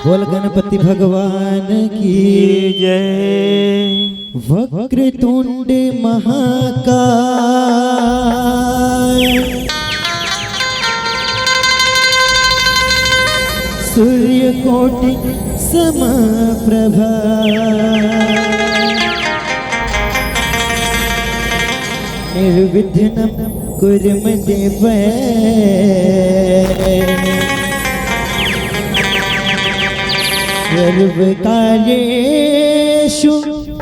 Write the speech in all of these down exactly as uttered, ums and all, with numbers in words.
बोल गणपति भगवान की जय। वक्रतुंड महाकाय, सूर्यकोटि समप्रभा, निर्विघ्नं कुरु मे देव। सर्वकार्येषु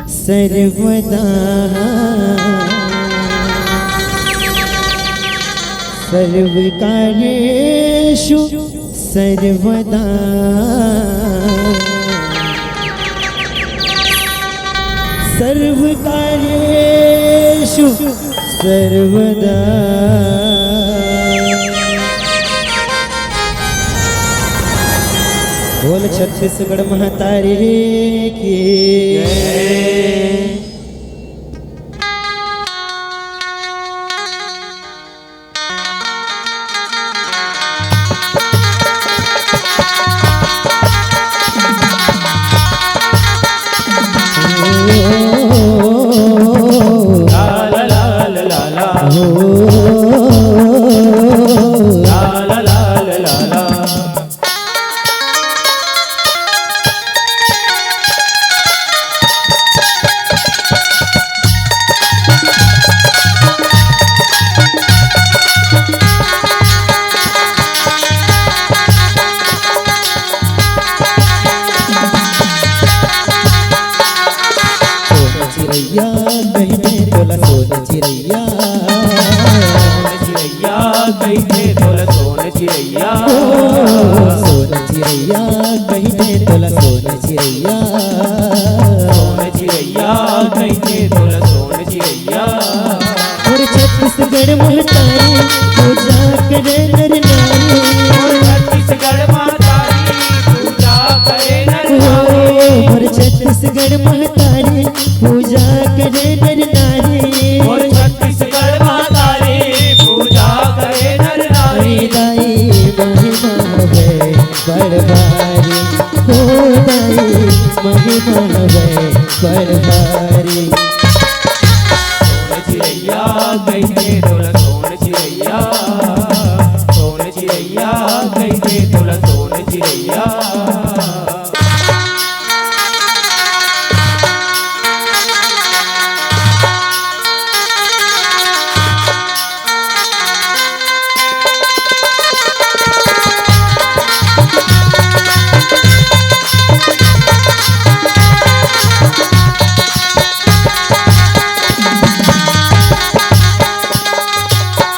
सर्वदा, सर्वकार्येषु सर्वदा, सर्वकार्येषु सर्वदा। बोल छत्तीसगढ़ महतारी की जय। सोन चिरैया कहिथे तोला सोन चिरैया। सोन चिरैया कहिथे तोला सोन चिरैया। ओ, सोन चिरैया कहिथे तोला सोन चिरैया। सोन चिरैया कहिथे तोला सोन चिरैया। मोर छत्तीसगढ़ महतारी पूजा करे नर नारी। मोर छत्तीसगढ़ महतारी पूजा करे नर नारी। ओ, मोर छत्तीसगढ़ महतारी पूजा करे नर नारी। मोर छत्तीसगढ़ महतारी पूजा करे नर नारी। दाई महिमा हवे बड़ भारी, ओ दाई महिमा हवे बड़ भारी। सोन चिरैया कहिथे तोला सोन चिरैया। सोन चिरैया कहिथे तोला सोन चिरैया।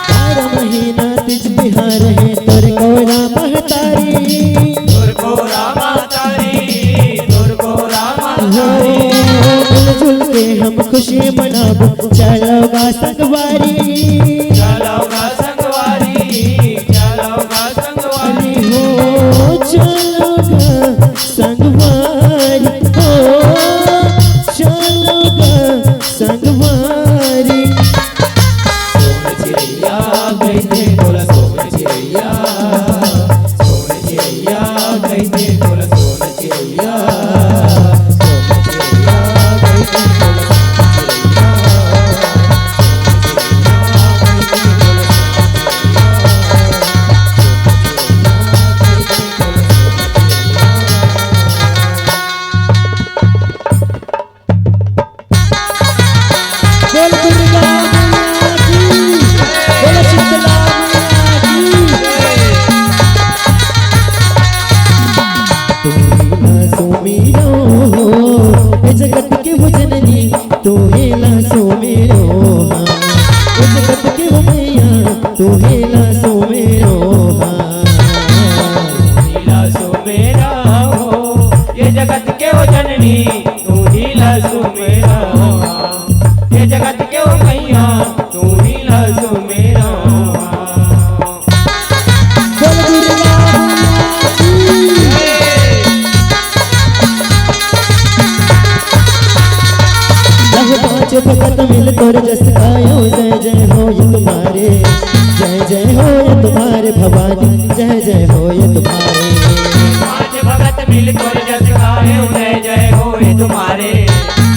बारह महीना तीज तिहार हे तोर गौरा महतारी। तोर गौरा महतारी, तोर गौरा महतारी। हो, मिलजुल के हम खुशी मनाबो, चलो गा संगवारी। चलो गा संगवारी, चलो गा संगवारी। हो, चलो गा संगवारी, ओ, चलो गा संगवारी। सोन चिरैया कहिथे तोला सोन चिरैया। सोन चिरैया कहिथे तोला सोन चिरैया। सोन चिरैया कहिथे तोला सोन चिरैया। बोल दुर्गा मैया की, बोल शीतला मैया की। तू ही ना सुमिरो, ए जगत के वो जननी, तू ही ना सुमिरो, हाँ। ए जगत के वो मैया, तू ही ना सुमिरो, हाँ। तू ही ना सुमिरो, हो, ये जगत के वो जननी, तू ही ला सुमेरा, ये जगत के ओ मैया, तू ही ला सुमेरा। बोल दुर्गा मैया की। जब पाँच भगत मिल तोर जस गायो, जय जय हो ये तुम्हारे, जय जय हो ये तुम्हारे भवानी, जय जय हो ये तुम्हारे। पाँच भगत मिल तोर जस गाए हो, जय जय होए तुम्हारे,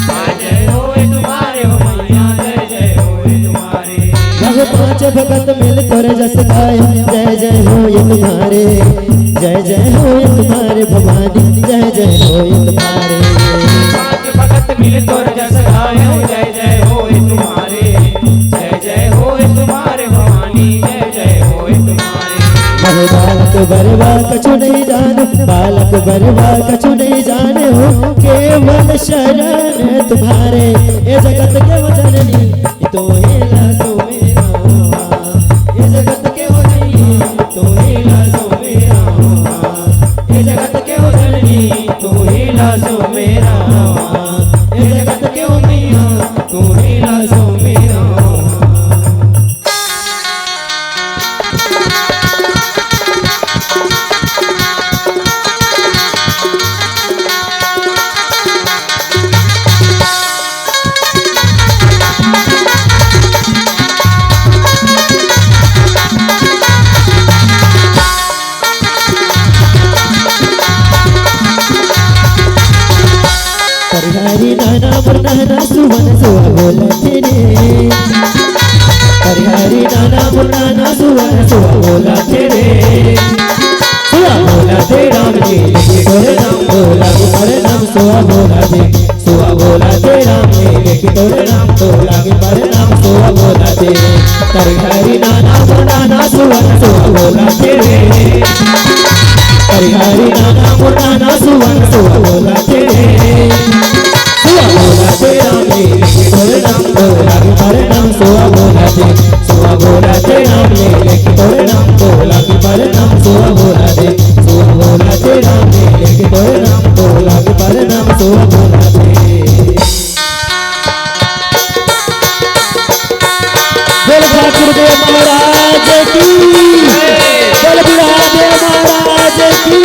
जय जय होए तुम्हारे हो मैया, जय जय होए तुम्हारे। रहे पांच भगत मिल तोर जस गाए, जय जय होए तुम्हारे, जय जय होए तुम्हारे भवानी, जय जय होए तुम्हारे। पांच भगत मिल तोर जस गाए हो, जय जय होए तुम्हारे, जय जय होए तुम्हारे भवानी, जय जय होए तुम्हारे। मैं बालक बरवा कछु नहीं जानू, बालक बरवा कछु नहीं जाने हो, केवल शरण तुम्हारे। ए जगत के हो जननी, तोहे ला सुमिरहूँ। ए जगत के हो जननी, तोहे ला सुमिरहूँ। ए जगत के हो जननी, तोहे ला सुमिरहूँ। ए जगत के हो मैया, तोहे ला सुमिरहूँ। परिहारी नाना मोर नाना सुवन सुवा बोलथे रे। परिहारी नाना मोर नाना सुवन सुवा बोलथे रे। सुवा बोलथे राम जी लेके तोर नाम, तोला के परनाम सुवा बोलथे। सुवा बोलथे राम जी लेके तोर नाम, तोला के परनाम सुवा बोलथे। परिहारी नाना मोर नाना सुवन सुवा बोलथे रे। परिहारी नाना मोर नाना सुवन सुवा बोलथे रे। सुवा बोलथे राम जी लेके तोर नाम, तोला के परनाम सुवा बोलथे। सुवा बोलथे राम जी लेके तोर नाम, तोला के परनाम सुवा बोलथे। सुवा बोलथे राम जी लेके तोर नाम, तोला के परनाम सुवा बोलथे। बोल ठाकुर देव महाराज की, बोल बुढ़ा देव महाराज की।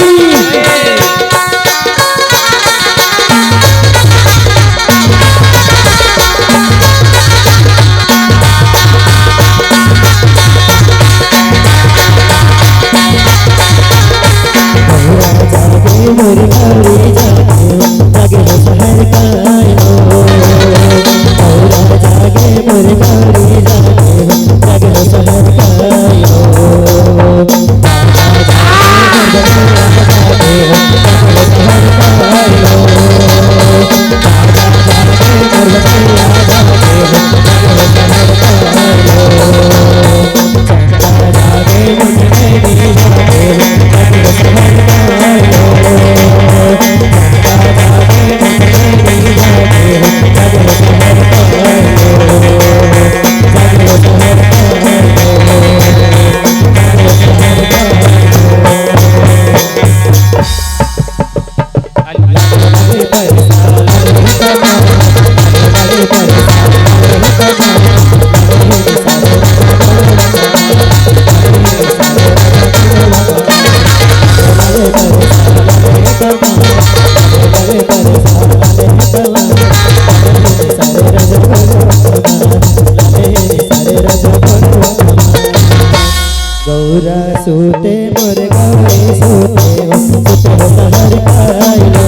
गौरा सूते मोर गौरी सूते हो, सुत हो सहर पाई लो।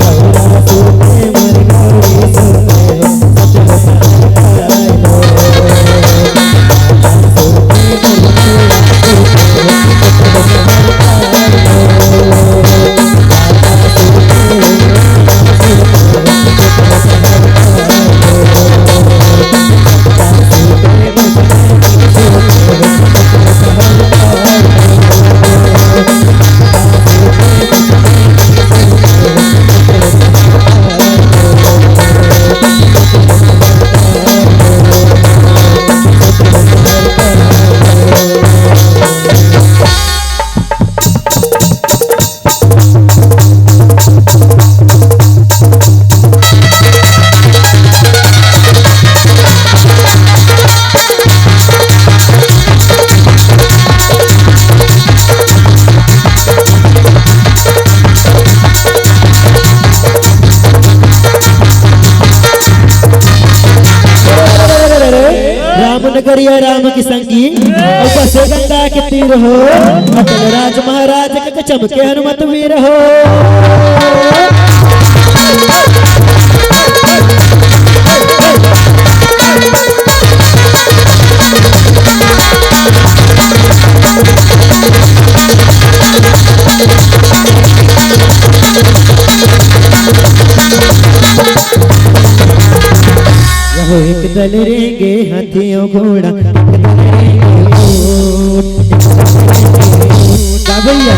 गौरा सूते मोर गौरी सूते हो, सुत हो सहर पाई लो। राम नगरिया राम की संगी। अउ बसे गंगा के तीर हो, अउ बलराज महाराज के चमके हनुमत वीर हो। रहो एक दल रेंगे हाथी अउ घोड़ा, एक दल रेंगे ऊंट। का भैया?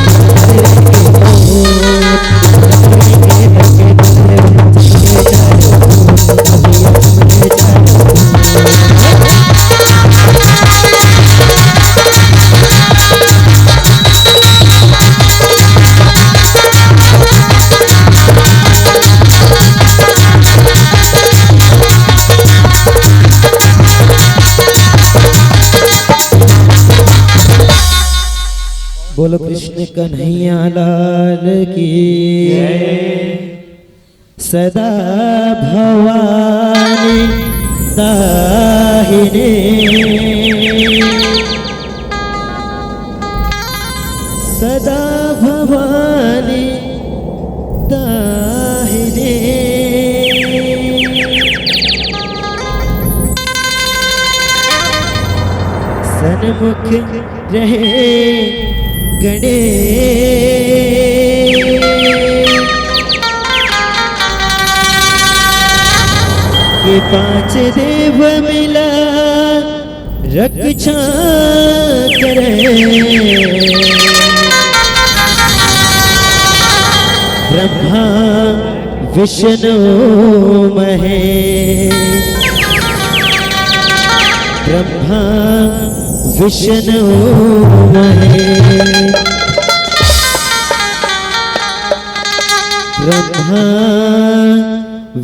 बोलो कृष्ण कन्हैया लाल की। सदा भवानी दाहिने, सदा भवानी दाहिने। सन्मुख रहे गणेश। ये पांच देव मिला रक्षा करे। ब्रह्मा विष्णु महेश, ब्रह्मा विष्णु महेश, ब्रह्मा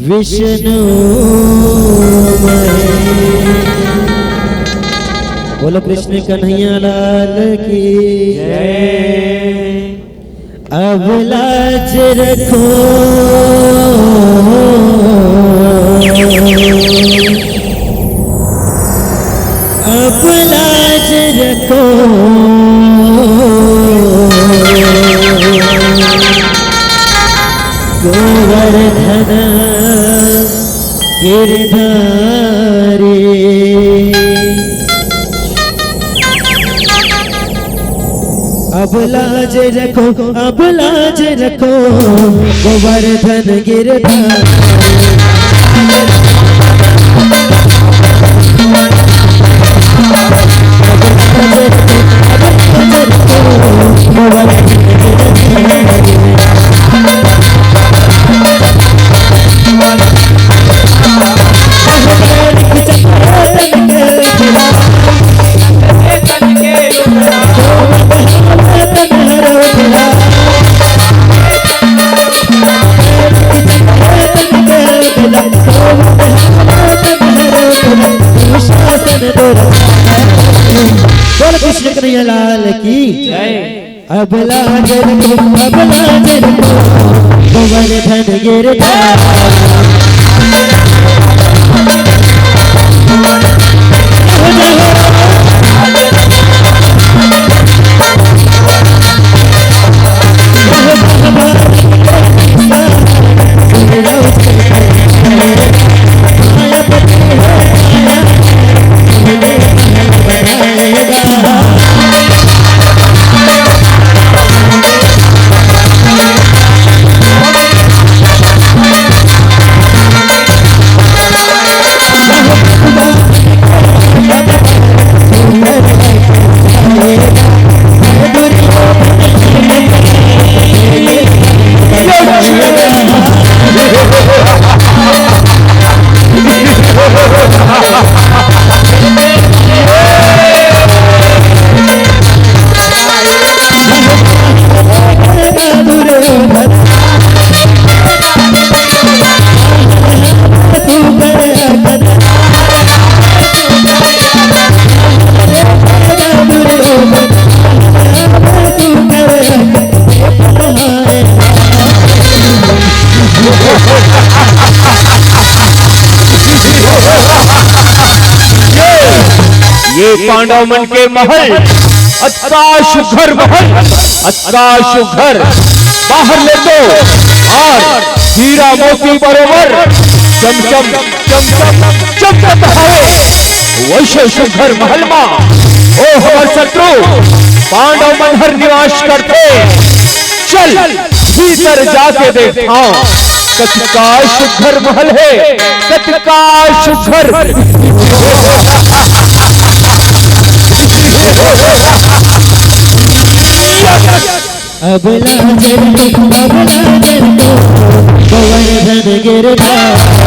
विष्णु महेश। बोलो कृष्ण कन्हैया लाल की। जय। अब लाज रखो, अब लाज रखो, गोवर्धन गिरधारी। अब लाज रखो, अब लाज रखो, गोवर्धन गिरधारी। बोल कृष्ण कन्हैया लाल की। जय। अब लाज रखो, अब लाज रखो, गोवर्धन गिरधारी। पांडव मन के महल, अतका सुघर महल, अतका सुघर, बाहर ले तो और हीरा मोती बरोबर चमचम, चमचम, चमचम हवे। वइसे सुघर महल मा ओ हमर शत्रु पांडव मन हर निवास करथे। चल, भीतर जाके देखथंव, कतका सुघर महल हे, कतका सुघर। अब लाजर को, अब लाजर को, गोवर्धन गिरधारी।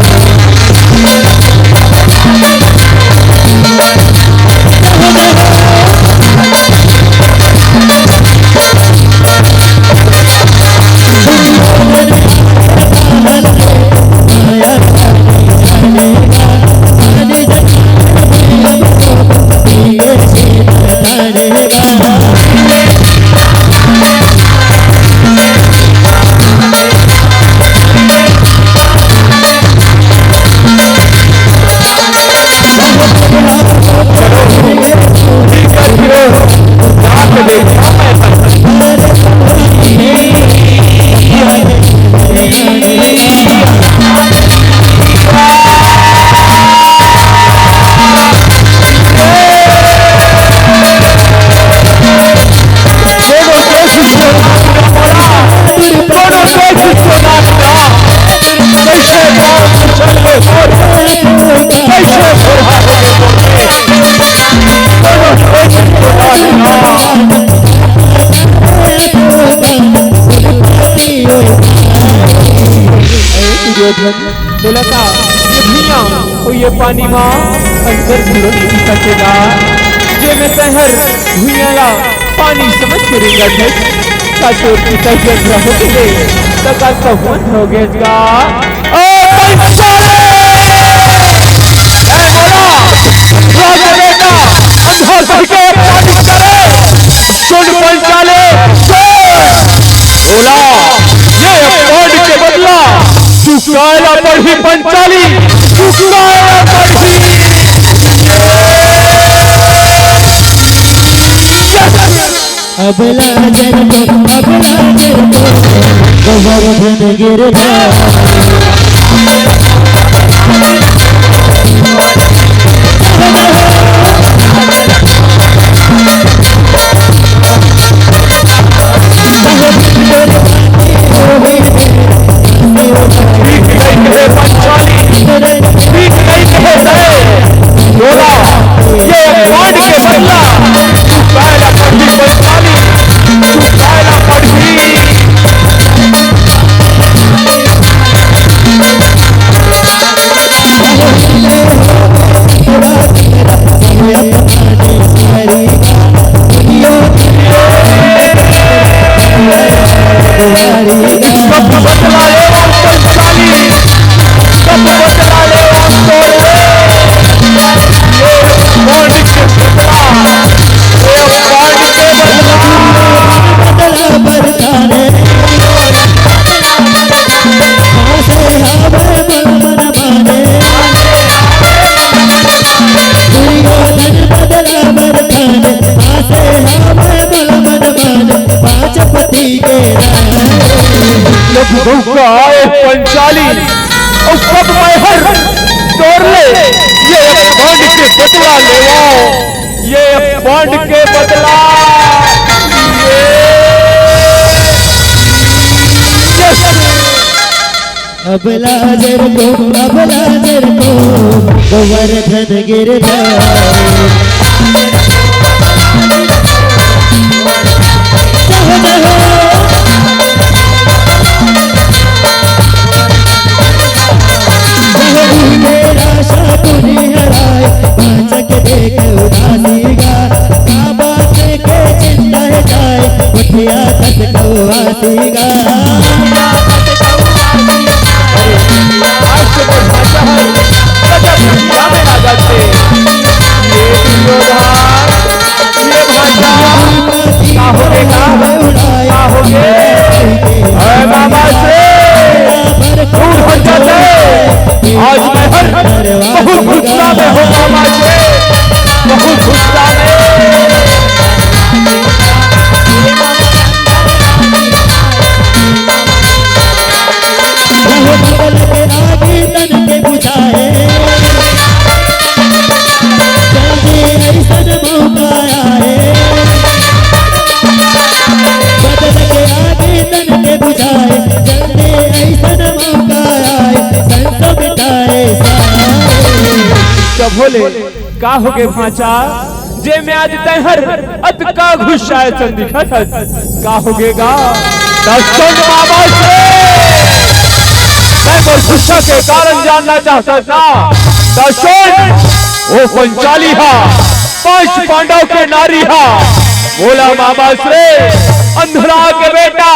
दुर्योधन, तोला का ये भुइयां अउ ये पानी मा अंतर घलो नइ दिखत हे गा, जेमे तैंहर भुइयां ला पानी समझ के रेंगत हस, का तोर पिता जब रहो गे, त का कहूं अंध हो गेस गा? ओ पंचाले! ए मोला, राजा बेटा, अंधा करके अपमानित करे। सुन पंचाले, सुन! मोला, ये अपमान के बदला चुकाय ला पड़ही पंचाली, चुकाय ला पड़ही। अब लाजर को, अब लाजर को, गोवर्धन गिरधारी। लग गऊ का ए पंचाली, अउ कब मैं हर तोर ले ये अपमान के बदला लेवंव, ये अपमान के बदला। ये, ये अब लाजर को, अब लाजर को, गोवर्धन गिरधारी। आज मैं हर बहुत गुस्सा में हूँ मामा जी, बहुत गुस्सा भोले, का होगे भांचा, जे में आज तैंहर अतका गुस्साए सन दिखत हस, का होगे गा? त सुन मामा श्री, तैं मोर गुस्सा के कारण जानना चाहत हस ना? त सुन, ओ पंचाली हा, पंच पांडव के नारी हा, मोला मामा श्री, अंधरा के बेटा,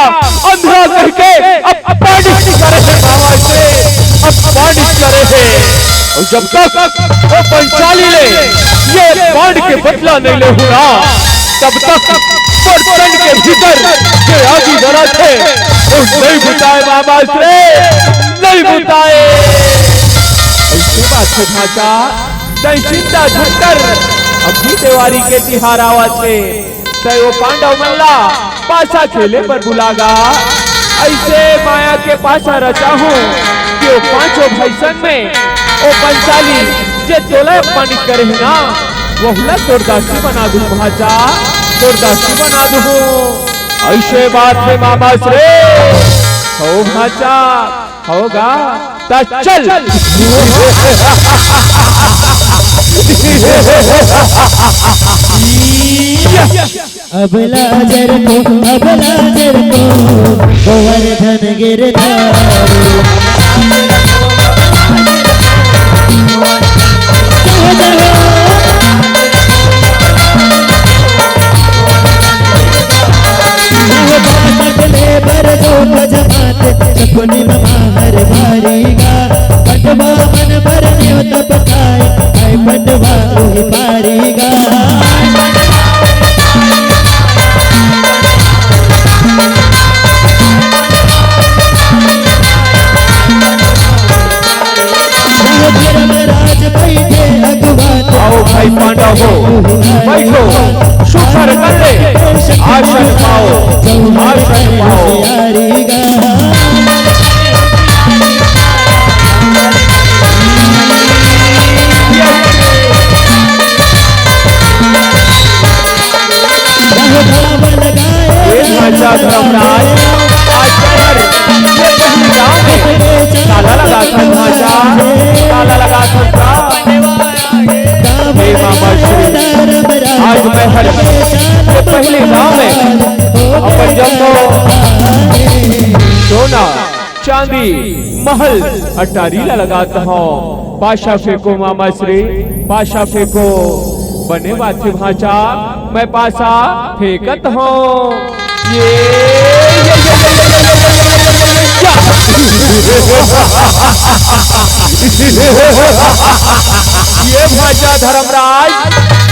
अंधरा कहिके अपमानित करे हे मामा श्री, अपमानित करे हे। अउ जब तक ओ पंचाली ले ये अपमान के बदला नइ लेहूं ना, तब तक मोर तन के भीतर जे आगी जलत हे, ओ नइ बुताय मामा श्री, नइ बुताय। अइसे बात हे भांचा, तैं चिंता झन कर, अभी देवारी के तिहार आवत हे, तैं ओ पांडव मन ला पासा खेले बर बुला गा। अइसे माया के पासा रचाहूं कि ओ पांचों भाई संग में ओ पंचाली जे तोला अपमानित करे हे ना, वहू ला तोर दासी बना दूं भांचा, तोर दासी बना दूं। अइसे बात हे मामा श्री, हो भांचा, हो गा, त चल। अबला जरको, अबला जरको, गोवर्धन गिरधारी। जय जय। बासठ ले बर दो गजमात, शकुनी मामा हर भारी गा। पटवा मन बर नेवता पठाए, आए पटवा उही पारी गा। धर्मराज बैठे अगुवान। आओ भाई पांडव हो, बैठो, सुखर कर ले, आसन पाओ, आसन पाओ। ए भांचा धर्मराज, आज तैंहर ये पहली गांव में ताला लगाथस भांचा, ताला लगाथस का? हे मामा श्री, आज मैं हर ये पहली गांव में अपन जम्मो सोना चांदी, महल, अटारी ला लगात हंव। पासा फेंको मामा श्री, पासा फेंको। बने बात हे भांचा, मैं पासा फेंकत हंव। ये, ये, ये, ये भांचा धर्मराज,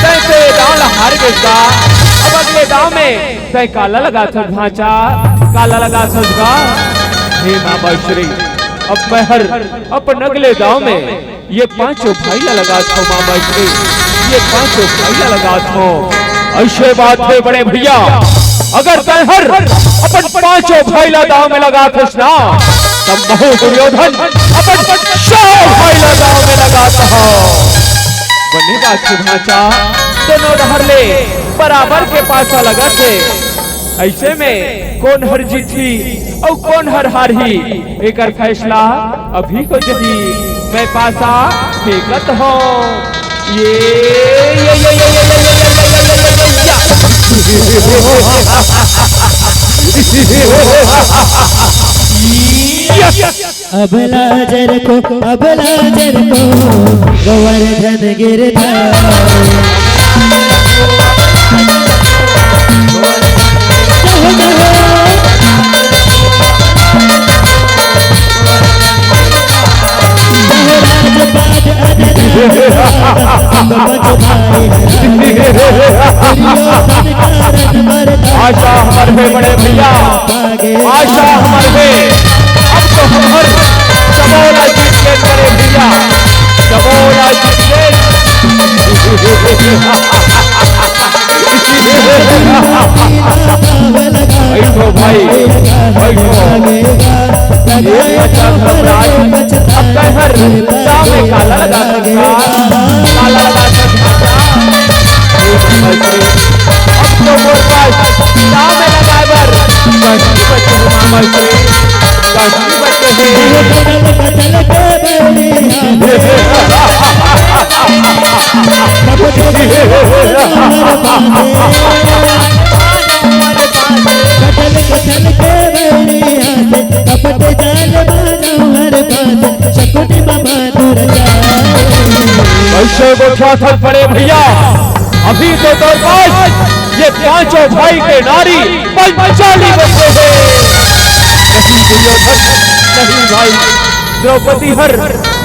तैं तो ये दांव ला हार गेस का। अब अगले दांव में तैं काला लगाथस भांचा, काला लगाथस गा? हे मामा श्री, अब मैं हर अपन अगले दांव में ये पांचों भाई ला लगाथंव मामा श्री, ये पांचों भाई ला लगाथंव। अइसे बात हे बड़े भइया, अगर तैंहर अपन पांचों भाई ला दांव में लगाथस ना, तब महूं दुर्योधन अपन छह भाई ला दांव में लगाथंव। बने बात हे भांचा, दोनों डहर ले बराबर के पासा लगत हे। अइसे में कोन हर जीतही अउ कोन हर हारही, एकर फैसला अभी हो जही। मैं पासा फेंकत हंव। ये, ये, ये, ये। अबला जरको, अबला जरको, गोवर्धन गिरधारी। जय जय। जय राजपाट अनंत सब पद भाई हराई। दुर्योधन का रथ मरता आशा हमर हे बड़े भइया। आशा हमर हे, अब तो हमर समोला जीत ले बड़े भइया, समोला जीत ले। बैठो भाई, बैठो। ये पचास घबराए, अब तैंहर दांव में काला लगा सकत हस, काला लगा सकत हस। अब तो मोर पास दांव में लगाए बर कष्टी बचे हे मामा श्री, कष्टी बचे हे। कटल कटल के बैरिया से कपट जाल मानो हर पास, शकुनि बाबा दूर जाए। कैसे गोठियाथस बड़े भैया, अभी तो तोर पास ये पांचों भाई के नारी पंचाली बचे हे। नहीं दुर्योधन, नहीं भाई, द्रौपदी हर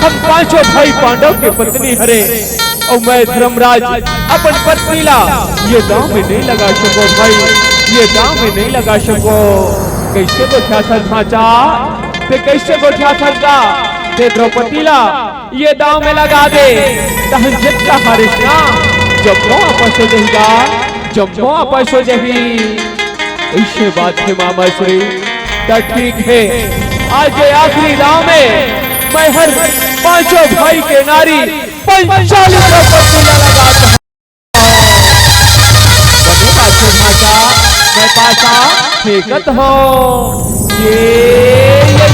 हम पांचों भाई पांडव के पत्नी हरे। अउ मैं धर्मराज अपन पत्नी ला ये दांव में नहीं लगा सकों भाई, ये दांव में नहीं लगा सकों। कैसे गोठियाथस भांचा, ते कैसे गोठियाथस गा, ते द्रौपदी ला ये दांव में लगा दे, तहन जतका हारिस ना, जम्मो आपस हो जही गा, जम्मो आपस हो जही। अइसे बात हे मामा श्री, त ठीक हे, आज ये आखिरी दांव में मैं हर पांचों भाई के नारी पंचाली द्रौपदी ला लगा दे। बने बात हे भांचा, मैं पासा फेंकत हूँ। ये, ये,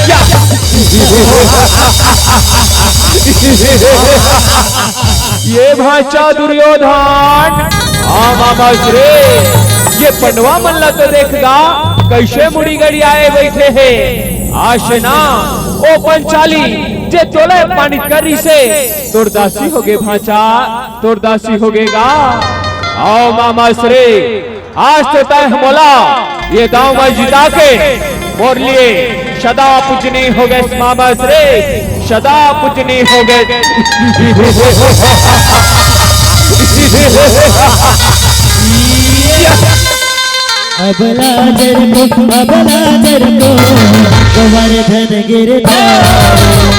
या। ये भांचा दुर्योधन, हाँ मामा रे, ये पंडवा मन ला तो देख गा, कैसे मुड़ी गड़ियाए बैठे हे। आस ना, ओ पंचाली, जे तोला अपमानित करिस हे, तोर दासी होगे भांचा, तोर दासी होगे गा। आओ मामा श्री, आज तो तैं मोला ये दांव में जिता के मोर लिए सदा पूजनीय होगेस मामा श्री, सदा पूजनीय होगेस। अबला जरको, अबला जरको, गोवर्धन गिरधारी।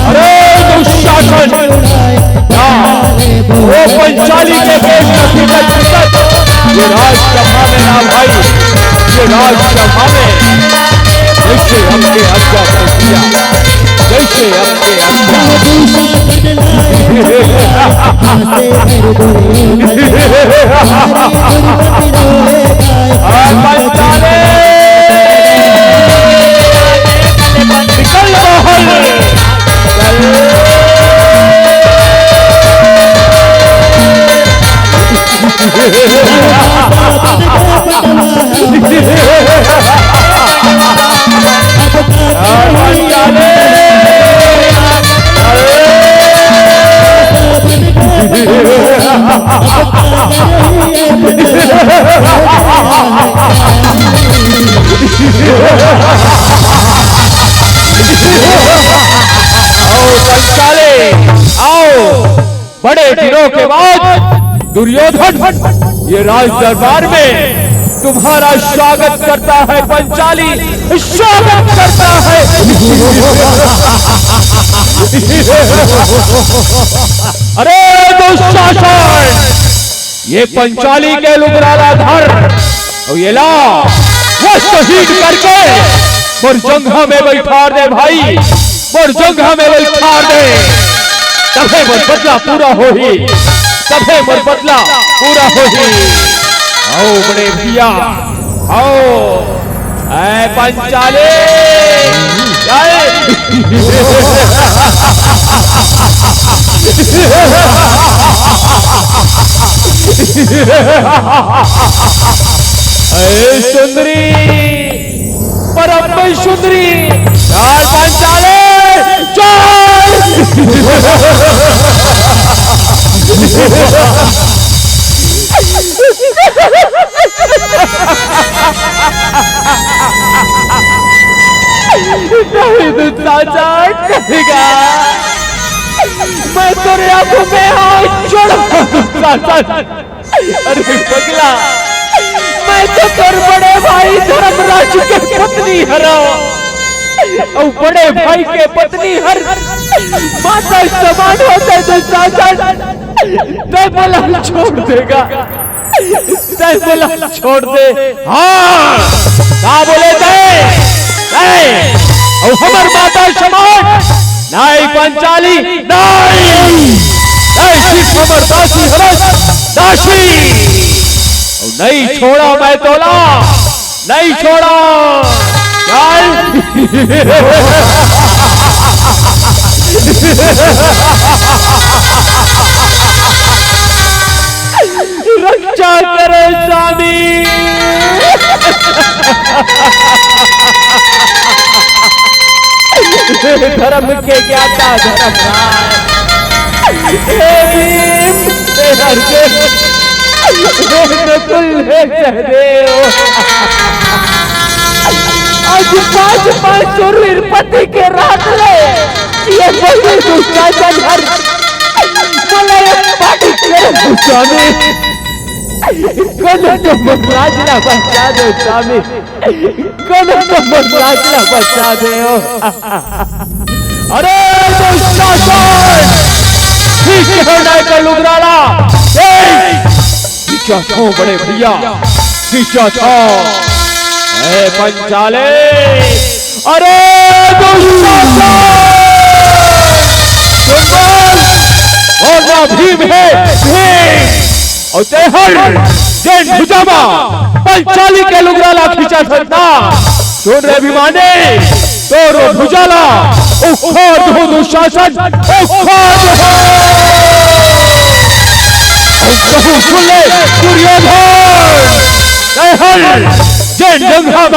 अरे दुशासन, हाँ, वो पंचाली के वेश में फीतत फीतत ये राजसभा में ना भाई, ये राजसभा में जैसे हमके आज्ञा कर दिया, जैसे हमके आज्ञा। और पंचाले निकल बाहर। आओ पंचाले, आओ। बड़े दिनों के बाद दुर्योधन ये राज दरबार में तुम्हारा स्वागत करता है पंचाली, स्वागत करता है। अरे दुशासन, ये पंचाली के लुगरा ला धर अउ एला वो शहीद करके मोर जंघा में बइठार दे भाई, मोर जंघा में बइठार दे, तभे मोर बदला पूरा होही, तभे मोर बदला पूरा होही। आओ बड़े भैया, आओ। ऐ पंचाले, जय। ऐ सुंदरी, परम सुंदरी, जय पंचाले, जय। नहीं दुशासन, नहीं गा। मैं तोरे आगू में हाथ जोड़हूं दुशासन। अरे पगला, मैं तो तोर बड़े भाई धर्मराज के पत्नी हरंव। अउ बड़े भाई के पत्नी हर माता समान होथे दुशासन। तैं मोला छोड़ दे गा। तैं मोला छोड़ दे। हाँ, का बोले तैं? तैं अउ हमर माता समान नहीं पंचाली, नहीं। नहीं सिर्फ हमर दासी हरस, दासी। अउ नहीं छोड़ा मैं तोला, नहीं छोड़ा। चल। रक्षा करो स्वामी। धर्म के ज्ञाता धर्मराज, हे भीम, हे अर्जुन, हे नकुल, हे सहदेव, आज पांच पांच शूरवीर पति के रात ले ये बहिनी दुशासन हर मोला ये पाटी करे स्वामी। कोनो तो मोर लाज ला बचा दो स्वामी, कोनो तो मोर लाज ला बचा दो। अरे दुशासन, ठीक है ना कर लुगराला। ए, पीछा छो बड़े भैया, पीछा छो। ए पंचाले, अरे दुशासन, दुर्बल, और ना भीम है, भीम। अउ तेहर जेन भुजा म पंचाली के लुगरा ला खींचत हस ना, सुन रे अभिमानी, तोरो भुजा ला उखाड़ दूं दुशासन, उखाड़ दूं। अउ कहूं सुन ले दुर्योधन, तेहर जेन जंघा म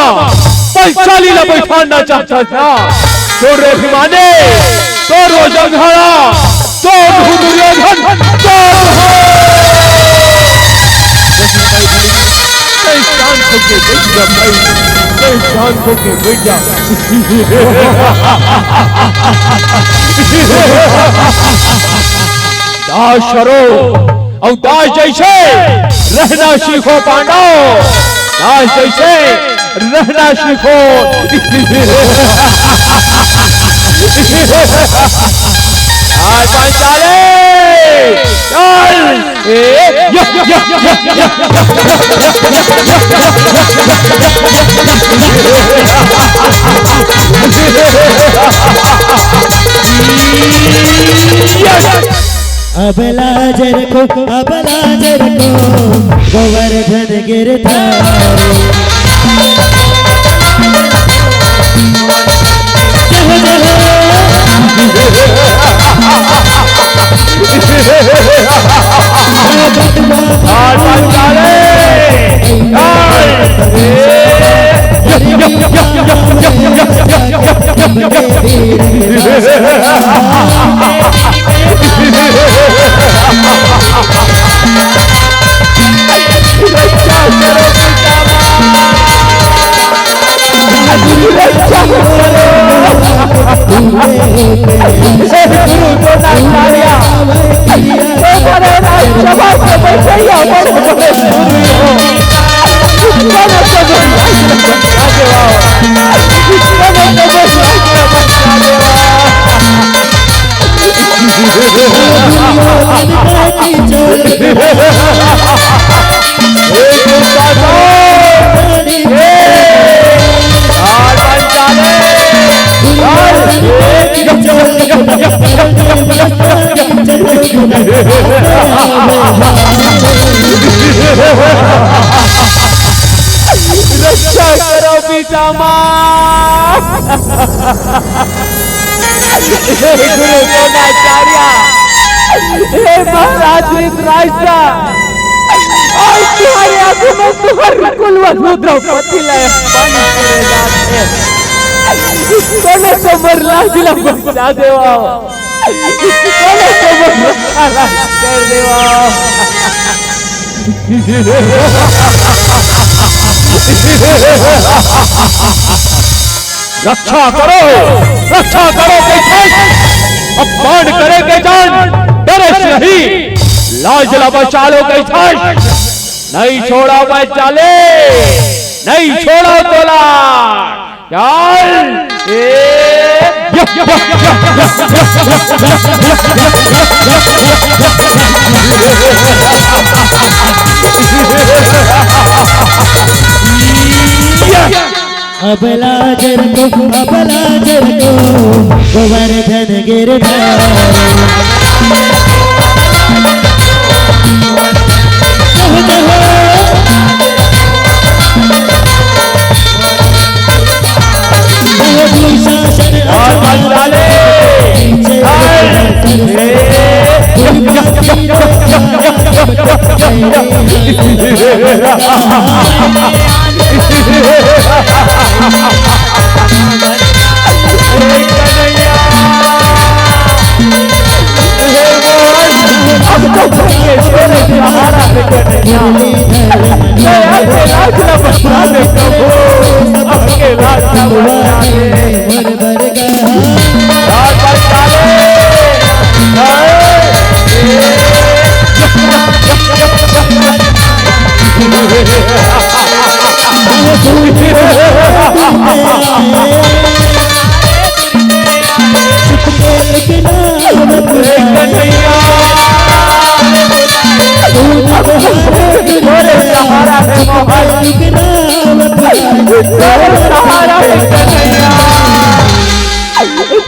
पंचाली ला बैठाना चाहत हस ना, सुन रे अभिमानी, तोरो जंघा ला तोड़ दूं दुर्योधन, तोड़ दूं। नहीं, शांत होके बैठ जा भाई, नहीं, शांत होके बैठ जा। दास हरो, अउ दास जैसे रहना सीखो पांडव, दास जैसे रहना सीखो। हाय पांचाले, चल। ए, या, या, या, या, या। अबला जरको, अबला जरको, गोवर्धन गिरधारी। रक्षा करो पितामह। हे गुरु द्रोणाचार्य, हे महाराज धृतराष्ट्र, अउ तुम्हर आगू म तुम्हर कुलवधू द्रौपदी ला अपमान करे जात हे। कोनो तो मोर लाज ला बचा देवव, कोनो तो मोर लाज ला कर देवव। रक्षा करो, रक्षा करो कहिथस, अपमान करे के जान डरेस नहीं, लाज ला बचा लो कहिथस, नहीं छोड़ा मैं चाले, नहीं छोड़ा तोला। चल, ए, या, या, या, या। अबला जरको, अबला जरको, गोवर्धन गिरधारी। जय जय। जय दुशासन और बंगाले। हाय।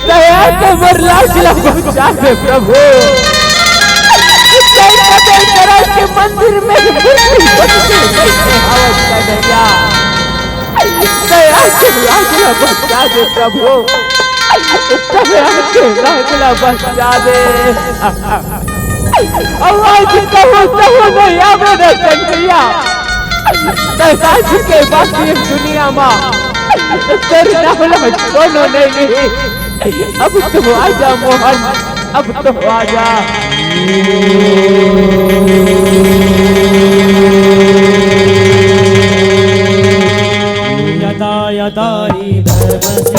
दया के मोर लाज ला बचा दे प्रभु। जय पटेल करा के मंदिर में मूर्ति बन के आवत का दया। दया के लाज ला बचा दे प्रभु। दया के लाज ला बचा दे। आवाज कहो, कहो नहीं आवे रे कन्हैया। तैं राज के बाकी दुनिया मा तेरे नाम कोनो नहीं। अब तो आजा मोहन, अब तो आजा। यदा यदा हि धर्मस्य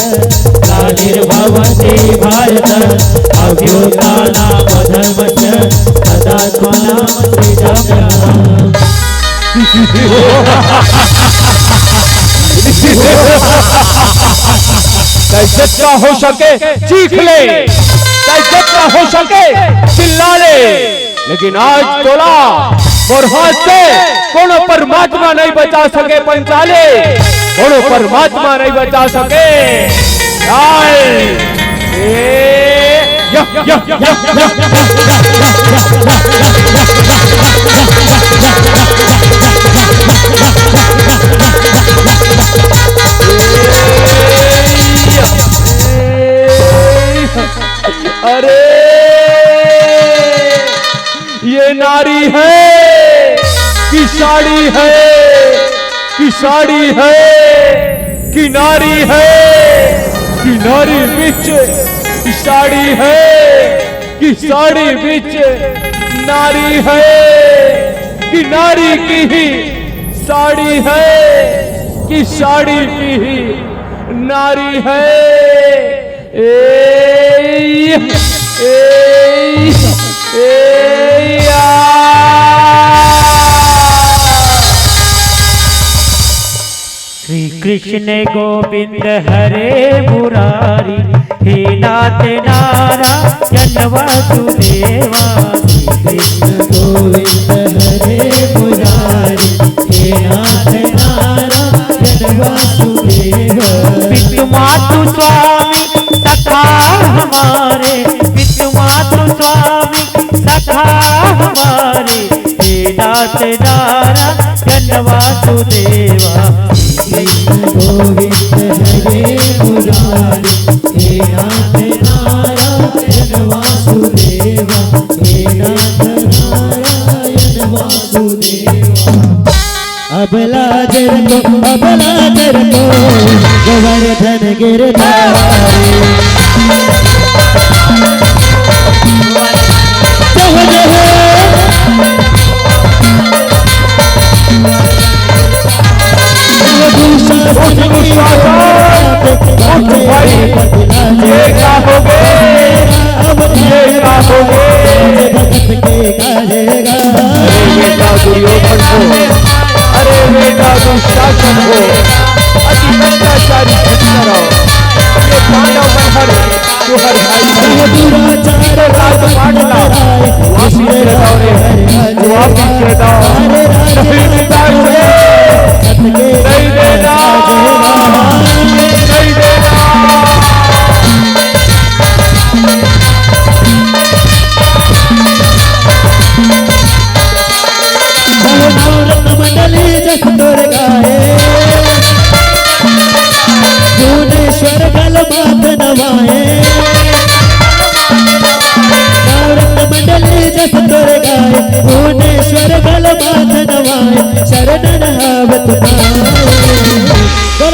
ग्लानिर्भवति भारत, अभ्युत्थानमधर्मस्य तदात्मानं सृजाम्यहम्। कैसे का हो सके चीख ले, कैसे का हो सके चिल्ला ले, लेकिन आज तोला मोर हाथ से कोनो परमात्मा नहीं बचा सके पंचाले, कोनो परमात्मा नहीं बचा सके। हाय। ए, या, या, या, या, या। अरे, ये नारी है कि साड़ी है, कि साड़ी है कि नारी है, कि नारी बीच साड़ी है, कि साड़ी बीच नारी है, कि नारी की ही साड़ी है, कि साड़ी की ही नारी है। ए, ए, ए, या। श्री कृष्ण गोविंद हरे मुरारी, हे नाथ नारायण वासुदेवा। श्री कृष्ण गोविंद हरे मुरारी, हे नाथ नारायण वासुदेवा। पितु मातु स्वामी सखा हमारे, पितु मातु स्वामी सखा हमारे, हे नाथ नारायण वासुदेवा। श्री कृष्ण गोविंद हरे मुरारी, हे नाथ नारायण वासुदेवा, हे नाथ नारायण वासुदेवा। अबला जरको, अबला जरको, गोवर्धन गिरधारी। जय हो, जय हो। उठ, उठ, उठ भाई, ये का हो गे? ये का हो गे? अरे बेटा दुर्योधन हो, अरे बेटा दुशासन हो, अति अत्याचारी खच्चर हो, ये पांडव मन हर तुहर भाई दुराचार राजपाट ला वापिस ले दाव रे, वापिस ले दाव। नहीं बेटा, नहीं देना।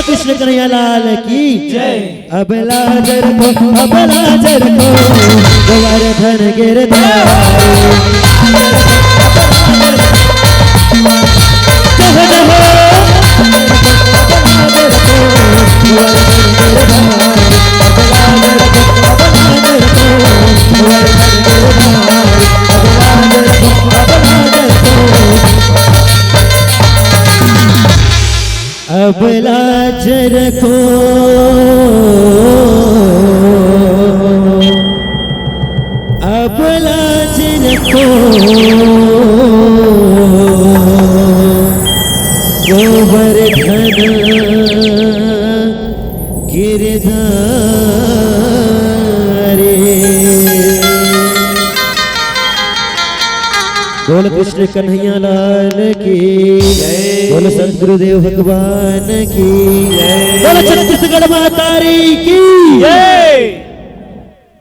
कृष्ण कन्हैया लाल की जय। अबला जरको, अबला जरको, गोवर्धन गिरधारी। जय हो, जय हो। अबला जरको, अबला जरको, गोवर्धन गिरधारी। बोल कृष्ण कन्हैया लाल की, बोल सतगुरुदेव भगवान की, बोल छत्तीसगढ़ महतारी की।